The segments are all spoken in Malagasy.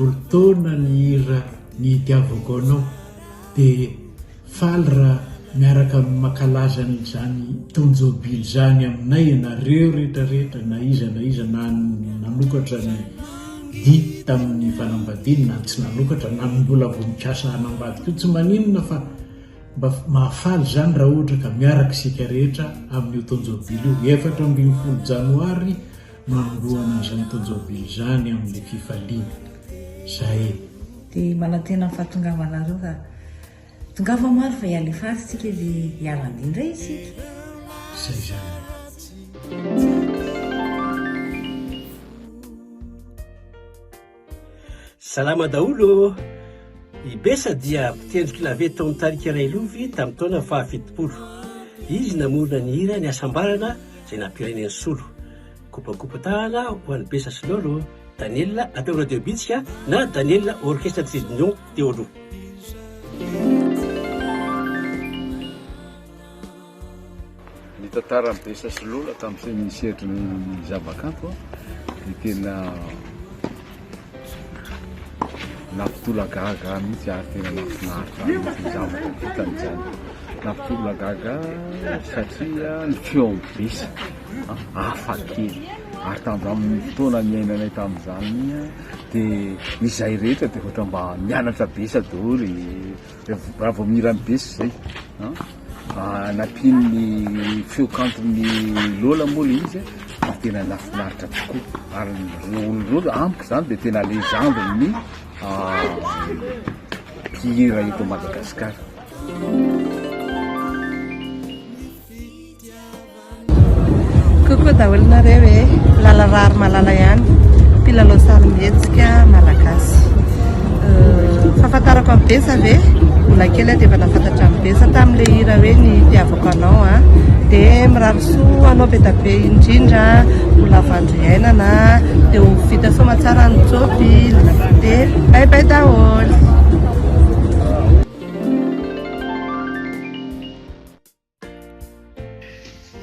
40 taona ny hira Ny Itiavako Anao dia faly raha miaraka mankalaza an'izany taon-jobily izany aminay ianareo rehetra rehetra na iza na iza na nanokatra ny dihy tamin'ny fanambadiany na tsy nanokatra na ny mbola vao mikasa hanambady koa tsy maninona fa Mba mahafaly izany raha ohatra ka miaraka isika rehetra amin'io taon-jobily io. 14 janoary no hanombohana an'izany taon-jobily izany amin'ilay fifaliana. Izay e. Dia manantena ny fahatongavanareo ka tongava maro fa hiala hifaly isika dia hiara-handihy indray isika. Izay izany e. Salama daholo ô! I Bessa dia mpitendry clavier tao amin'ny tarika Railovy tamin'ny taona faha 70. Izy namorona ny hira Ny Hasambarana izay nampirenen'i Solo. Kopakopa-tanana ho an'i Bessa sy Lolo, Daniel atao Radio Bitsika na Daniel Orchestre Trait d'Union teo aloha. Ny tantaran'i Bessa sy Lola tamin'ny sehatry ny zavakanto dia tena nampitolagaga ahy mihitsy ary tena nahafinaritra ahy mihitsy ny zavatra vitany izany. Nampitolagaga ahy satria ny feon'i Bessa hafa kely ary tamin'ny fotoana niainanay tamin'izany dia izay rehetra dia ohatra mba mianatra Bessa daholo Raha vao mihira ny Bessa izay an, nampian'ny feo kanton'i Lola moa ilay izy dia tena nahafinaritra tokoa ary ireo olona ireo amiko izany dia tena legende ny mpihira eto Madagasikara. Coucou daholo nareo e! Lala Raharimalala ihany, mpilalao sarimihetsika malagasy. Fahafantarako an'i Bessa ve? Mbola kely aho dia efa nahafantatra an'i Bessa tamin'ilay hira hoe ny itiavako anao a. Dia mirary soa anao be dia be indrindra, ho lava andro iainana, dia ho vita soamatsara ny jobily. Dia bye bye daholo.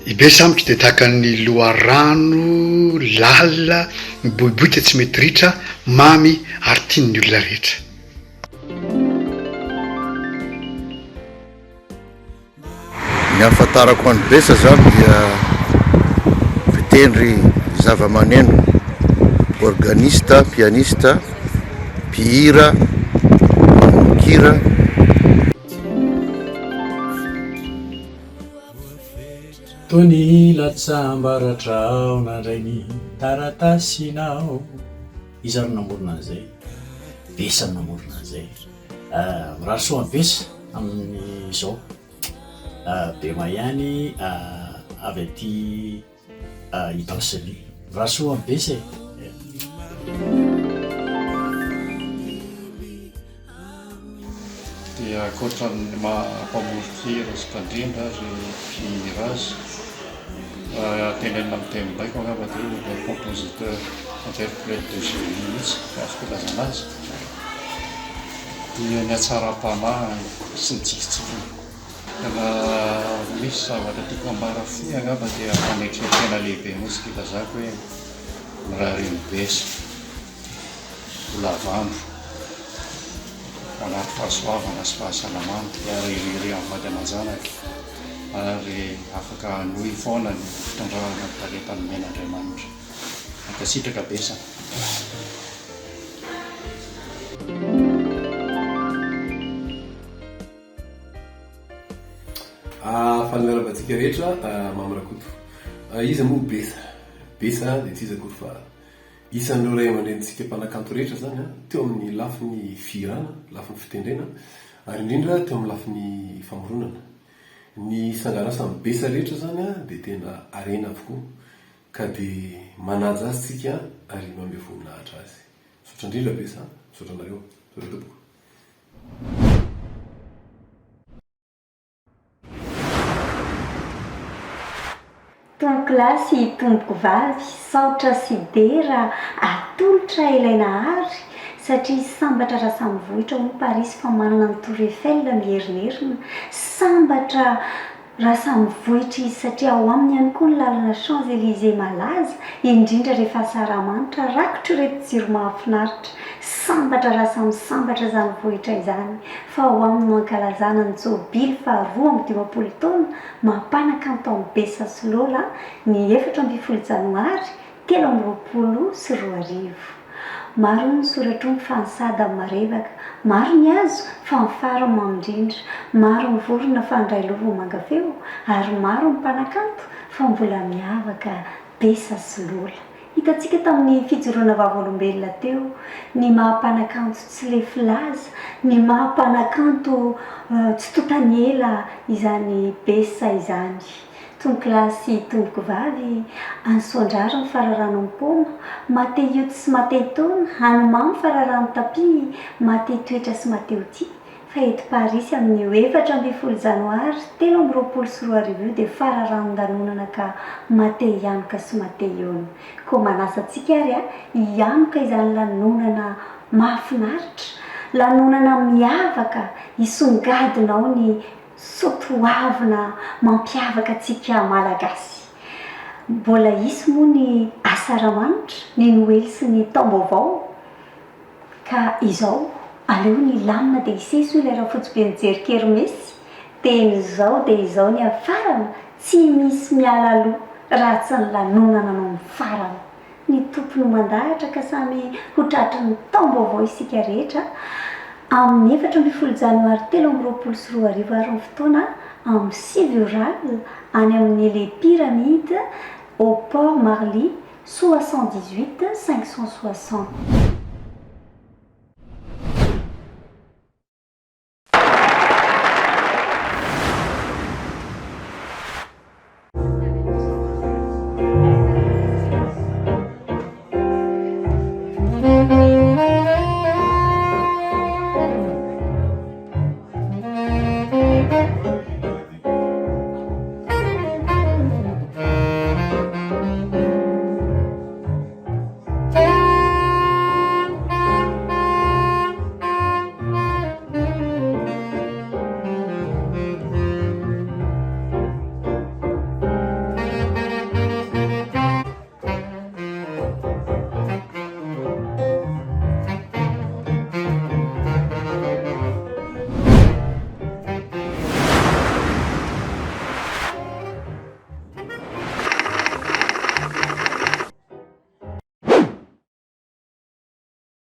I Bessa amiko dia tahaka ny loharano lalina miboiboika tsy mety ritra, mamy ary tian'ny olona rehetra. Ny ahafantarako an'i Bessa zany dia mpitendry zava-maneno, organiste, pianiste, mpihira, mpamoron-kira. Tony latsam-baratra aho nandray ny taratasinao. Iza ary namorona an'izay? Bessa no namorona an'izay. Mirary soa an'i Bessa amin'izao. Bema ihany avy aty Itaosy. Mirary soa an'i Bessa e! Dia ankoatra ny maha mpamoron-kira sy mpandrindra ary mpihira azy, raha tenenina amin'ny tenim-baiko angamba dia ilay compositeur interprète de génie mihitsy no azoko ilazana azy, dia ny hatsaram-panahiny sy ny tsikitsiky. Raha misy zavatra tiako hambara fohy angamba dia fanetren-tena lehibe mihitsy no ilazako hoe mirary an'i Bessa. Ho lava andro, ho anaty fahasoavana sy fahasalamana, ary hiriaria amin'ny vady aman-janaka, ary afaka hanohy foana ny fitrandrahana ny talenta nomen'Andriamanitra. Mankasitraka Bessa. Faly miarahaba antsika rehetra, Mamy Rakoto. Iza moa Bessa? Bessa dia tsy iza akory fa Isan'ireo ray aman-drenintsika mpanakanto rehetra izany teo amin'ny lafiny fihirana, lafiny fitendrena ary indrindra teo amin'ny lafiny famoronana. Ny sanganasan'i Bessa rehetra izany dia tena harena avokoa ka dia manaja azy tsika ary manome voninahitra azy. Misaotra indrindra Bessa a! Misaotra anareo. Misaotra tompoko. Tompoko lahy sy tompoko vavy, saotra sy dera atolotra ilay Nahary satria sambatra Rasamivohitra hono Parisy fa manana ny Tour Eiffel mierinerina, sambatra. Raha samy vohitra izy satria ao aminy ihany koa ny lalana Champs Elysées malaza, indrindra rehefa Asaramanitra rakotr'ireto jiro mahafinaritra. Sambatra raha samy sambatra izany vohitra izany fa ao aminy no ankalazana ny jobily faha 52 taona maha mpanakanto an'i Bessa sy Lola ny 14 janoary 2023. Maro ny soratr'omby fa ny sada no marevaka, maro ny hazo fa ny fary no mamy indrindra, maro ny vorona fa ny railovy no manga feo, ary maro ny mpanakanto fa mbola miavaka Bessa sy Lola. Hitantsika tamin'ny fijoroana vavolombelona teo ny maha mpanakanto tsy lefy laza, ny maha mpanakanto tsy tontan'ny ela izany Bessa izany. Tompokolahy sy tompokovavy, any Soandraro ny fararano ny paoma, maha te hioty sy maha te hitaona, any Mamy fararano tapia, maha te hitoetra sy maha te ho tia, fa eto Parisy amin'io 14 janoary 2023 io dia fararanon-danonana ka maha te hianoka sy maha te hihaona. Koa manasa antsika ary hianoka izany lanonana mahafinaritra, lanonana miavaka, hisongadina ao ny Soatoavina mampiavaka antsika Malagasy. Mbola hisy moa ny Asaramanitra, ny Noely sy ny Taom-baovao. Ka izao, aleo ny hilamina dia hiseso ilay rafotsibe mijery kermesy. Dia izao dia izao ny hafarana, tsy misy miala aloha raha tsy ny lanonana no mifarana. Ny Tompo no mandahatra ka samy ho tratry ny taom-baovao isika rehetra amin'ny 14 janoary 2023 ary ny fotoana amin'ny 9 ora alina any amin'ny Les Pyramides au Port Marly 78 560.